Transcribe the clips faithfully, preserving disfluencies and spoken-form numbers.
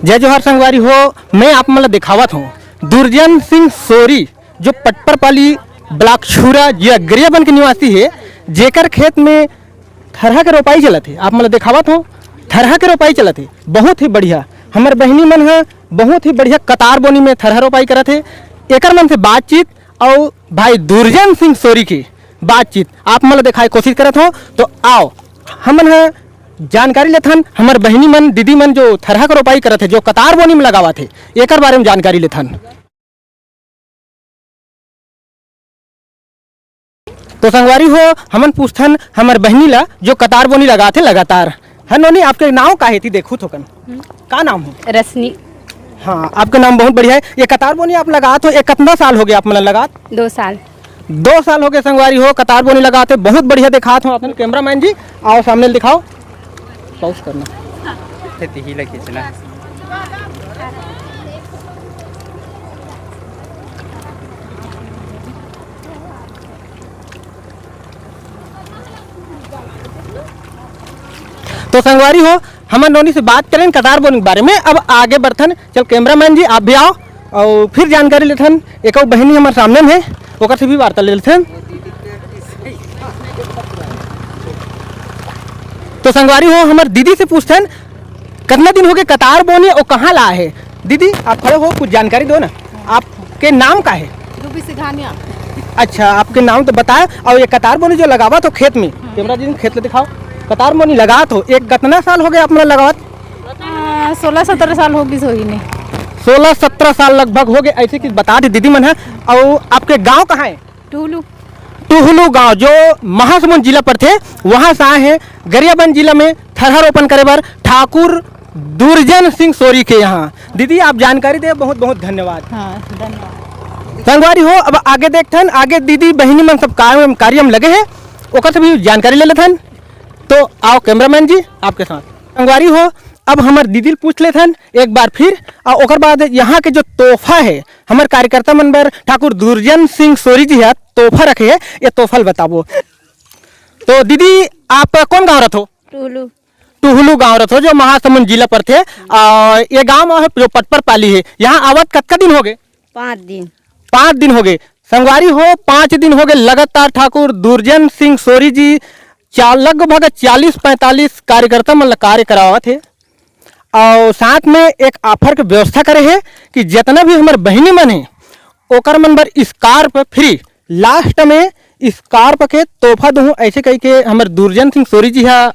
जय जोहार संगवारी हो, मैं आप मन ल देखावत हूँ दुर्जन सिंह सोरी, जो पटपरपाली ब्लॉक छुरा जिला गरियाबंद के निवासी हे, जेकर खेत में थरहा के रोपाई चलत हे। आप मन ल देखावत हूँ, थरहा के रोपाई चलत हे, बहुत ही बढ़िया। हमर बहिनी मन ह बहुत ही बढ़िया कतार बोनी में थरहा रोपाई करत हे। एकर मन से बातचीत अउ भाई दुर्जन सिंह सोरी के बातचीत आप मन ल देखाए कोशिश करत हूँ। तो आओ, हमन ह जानकारी लेथन, हमर बहिनी मन, दीदी मन जो थरहा के रोपाई करत हे, जो कतार बोनी में लगावत हे, एकर बारे में जानकारी लेथन। तो संगवारी हो, हमन पूछथन हमर बहिनी ला, जो कतार बोनी लगात हे लगातार। हाँ नोनी, आपके नाम का हे? ती देखू थोकन। हम्म। का नाम हे? रश्मि। हाँ, आपके नाम बहुत बढ़िया हे। ये कतार बोनी आप लगात हो, ये कतना साल हो गया आप मन लगात? दो साल। दो साल हो गए संगवारी हो, कतार बोनी लगात हे। बहुत बढ़िया देखात हो अपन कैमरामैन जी, आओ सामने दिखाओ, पॉज करना। खेती ही ला खींचना। तो संगवारी हो, हमन नोनी से बात करेन कतार बोनी के बारे में। अब आगे बढ़थन, चल कैमरामैन जी आप भी आओ और फिर जानकारी लेथन। एक अउ बहिनी हमर सामने में हे, ओकर से भी वार्ता ले लेथन। तो संगवारी हो, हमर दीदी से पूछथन, कतना दिन हो गए कतार बोनी अउ कहाँ ला हे? दीदी, आप खड़े हो, कुछ जानकारी दो ना। आपके नाम का हे? रूबी सिंघानिया। अच्छा, आपके नाम तो बताया। और ये कतार बोनी जो लगावत हो खेत में, हम्म। कैमरा जी, खेत में दिखाओ, कतार बोनी लगात हो, एक कतना साल हो गए आप मन लगावत? आ, सोलह सत्रह साल हो गई होही ने। सोलह सत्रह साल लगभग हो गए, ऐसे कि बता दे दीदी मन है। और आपके गांव कहाँ है? टुहलू। टुहलू गांव जो महासमुंद जिला पड़थे, वहां से आए हैं गरियाबंद जिला में थरहा रोपण करे बर ठाकुर दुर्जन सिंह सोरी के यहाँ। दीदी, आप जानकारी दे, बहुत बहुत धन्यवाद। हाँ, धन्यवाद। संगवारी हो, अब आगे देखथन, आगे दीदी बहिनी मन सब कार्य, कार्य में लगे हैं, ओकर से भी जानकारी ले लेथन। तो आओ कैमरामैन जी, आपके साथ संगवारी हो, अब हमर दीदी ल पूछ लेथन एक बार फिर, और ओकर बाद यहाँ के जो तोहफा है हमर कार्यकर्ता मन बर ठाकुर दुर्जन सिंह सोरी जी ह तोहफा रखे है, ये तोहफा ल बताबो। तो दीदी, आप कौन गांव रथो? टुहलू। टुहलू गांव रथो, जो महासमुंद जिला पड़थे। आ, ये गांव में जो पटपर पाली है, यहाँ आवत कतका दिन हो गए? पाँच दिन। पाँच दिन हो गए संगवारी हो, पाँच दिन हो गए लगातार ठाकुर दुर्जन सिंह सोरी जी चा-, लगभग चालीस पैंतालीस कार्यकर्ता मन ल कार्य करावत हे। और साथ में एक ऑफर के व्यवस्था करे हे कि जितना भी हमर बहिनी मन हे, ओकर मन बर स्कार्फ फ्री, लास्ट में स्कार्फ के तोहफा दूहूँ, ऐसे कह के हमर दुर्जन सिंह सोरी जी हा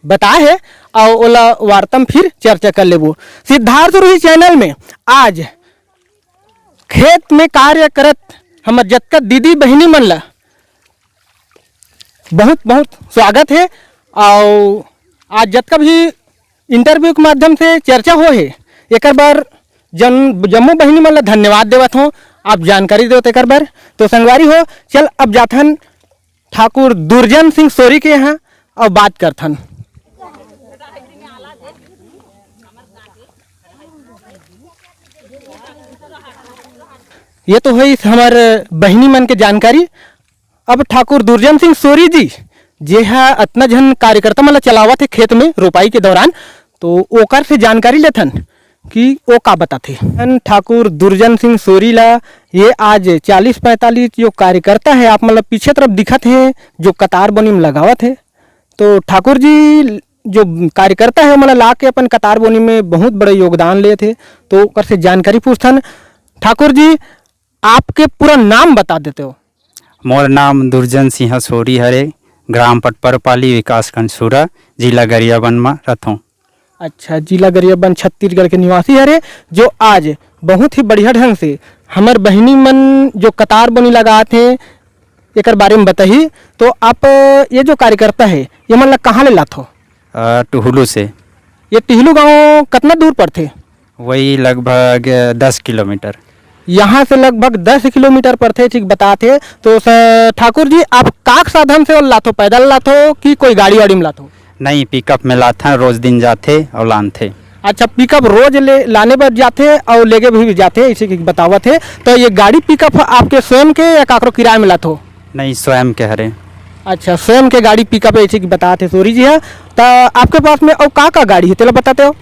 बताए हे। और ओला वार्ता में फिर चर्चा कर लेबो। सिद्धार्थ रूही चैनल में आज खेत में कार्य करत हमर जतका दीदी बहिनी मन ला बहुत बहुत स्वागत हे। और आज जतका भी इंटरव्यू के माध्यम से चर्चा हो हे, एकर बर जन जम्मो बहिनी मन ला धन्यवाद देवत हों, आप जानकारी देवत एकर बर। तो संगवारी हो, चल अब जाथन ठाकुर दुर्जन सिंह सोरी के यहाँ और बात करथन। ये तो होइस हमर बहिनी मन के जानकारी। अब ठाकुर दुर्जन सिंह सोरी जी, जे हा अतना झन कार्यकर्ता मन ला चलावत हे खेत में रोपाई के दौरान, तो ओकर से जानकारी लेथन कि ओ का बताथे। ठाकुर दुर्जन सिंह सोरी ला ये आज चालीस पैंतालीस जो कार्यकर्ता है, आप मन ला पीछे तरफ दिखत हे, जो कतार बनी में लगावत हे, तो ठाकुर जी जो कार्यकर्ता है, ओमन ला के अपन कतार बोनी में बहुत बड़ा योगदान लेत हे, तो ओकर से जानकारी पूछथन। ठाकुर जी, आपके पूरा नाम बता देते हो? मोर नाम दुर्जन सिंह सोरी हरे, ग्राम पटपरपाली, विकासखंड सुरा, जिला गरियाबंद म रथों। अच्छा, जिला गरियाबंद, छत्तीसगढ़ के निवासी हरे, जो आज बहुत ही बढ़िया ढंग से हमर बहिनी मन जो कतार बोनी लगात हे, एकर बारे में बताही। तो आप ये जो कार्यकर्ता है, ये मन ला कहाँ ले लाथो? अ, टुहलू से। ये टिहलू गांव कितना दूर पड़थे? वही लगभग दस किलोमीटर। यहाँ से लगभग दस किलोमीटर पड़थे, ठीक बताथे। तो स-, ठाकुर जी, आप काक साधन से लाथो, पैदल लाथो कि कोई गाड़ी वाड़ी में लाथो? नहीं, पिकअप में लाथन, रोज दिन जाथे और लानथे। अच्छा, पिकअप रोज ले, लाने बर जाथे और लेगे भी जाथे, इसी की बतावत हे। तो ये गाड़ी पिकअप आपके स्वयं के या काकरो किराए में लाथो? नहीं, स्वयं के हरे। अच्छा, स्वयं के गाड़ी पिकअप हे, इसी की बताथे सोरी जी हा। तो आपके पास में और का का गाड़ी है, तेला बताते हो?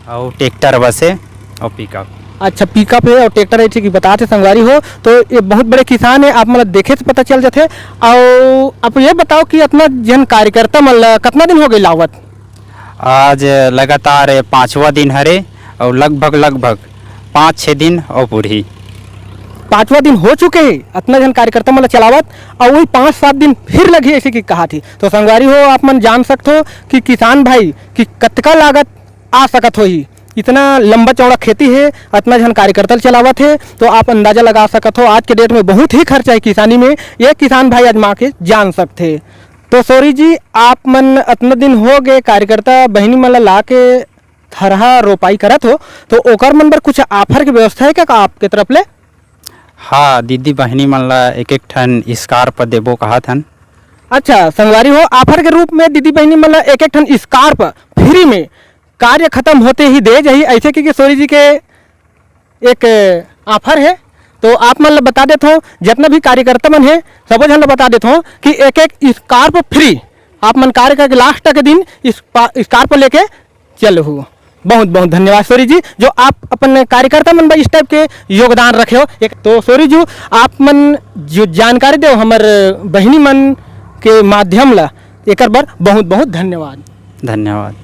और ट्रैक्टर बस है। अउ पिकअप। अच्छा, पिकअप हे अउ ट्रैक्टर हे, ठीक बतात हे संगवारी हो। तो ये बहुत बड़े किसान हे, आप मन ल देखे से पता चल जाथे। अउ आप ये बताओ कि अतना झन कार्यकर्ता मन ल कतना दिन हो गए लावत? आज लगातार ये पाँचवा दिन हरे अउ लगभग, लगभग पाँच छः दिन अउ पूरही। पाँचवा दिन हो चुके हे, अतना झन कार्यकर्ता मन ल चलावत, अउ वही पाँच सात दिन फिर लगही, ऐसे कि कहा थी। तो संगवारी हो, आप मन जान सकथो कि किसान भाई कि कतका लागत आ सकत होही। इतना लंबा चौड़ा खेती हे, अतना झन कार्यकर्ता ल चलावत हे, तो आप अंदाजा लगा सकत हो, आज के डेट में बहुत ही खर्चा हे किसानी में। ये किसान भाई आजमा के जान सकथे। तो सोरी जी, आप मन अतना दिन हो गए कार्यकर्ता बहिनी मन ला, ला के थरहा रोपाई करत हो, तो ओकर मन बर कुछ ऑफर के व्यवस्था हे क्या का आपके तरफ ले? हाँ, दीदी बहिनी मन ला एक एक ठन स्कार्फ देबो कहत हन। अच्छा संगवारी हो, ऑफर के रूप में दीदी बहिनी मन ला एक एक ठन स्कार्फ फ्री में कार्य खत्म होते ही दे जाही, ऐसे कि किशोरी जी के एक ऑफर हे। तो आप मन ला बता देत हो, जितना भी कार्यकर्ता मन हे, सबो झन ला बता देत हो कि एक एक स्कार्फ फ्री, आप मन कार्य करके लास्ट के दिन स्कार्फ लेके चलहू। बहुत बहुत धन्यवाद सोरी जी, जो आप अपन कार्यकर्ता मन बर इस टाइप के योगदान रखे हो। एक तो सोरी जी, आप मन जो जानकारी दे हमर बहिनी मन के माध्यम ला, एकर बर बहुत बहुत धन्यवाद। धन्यवाद।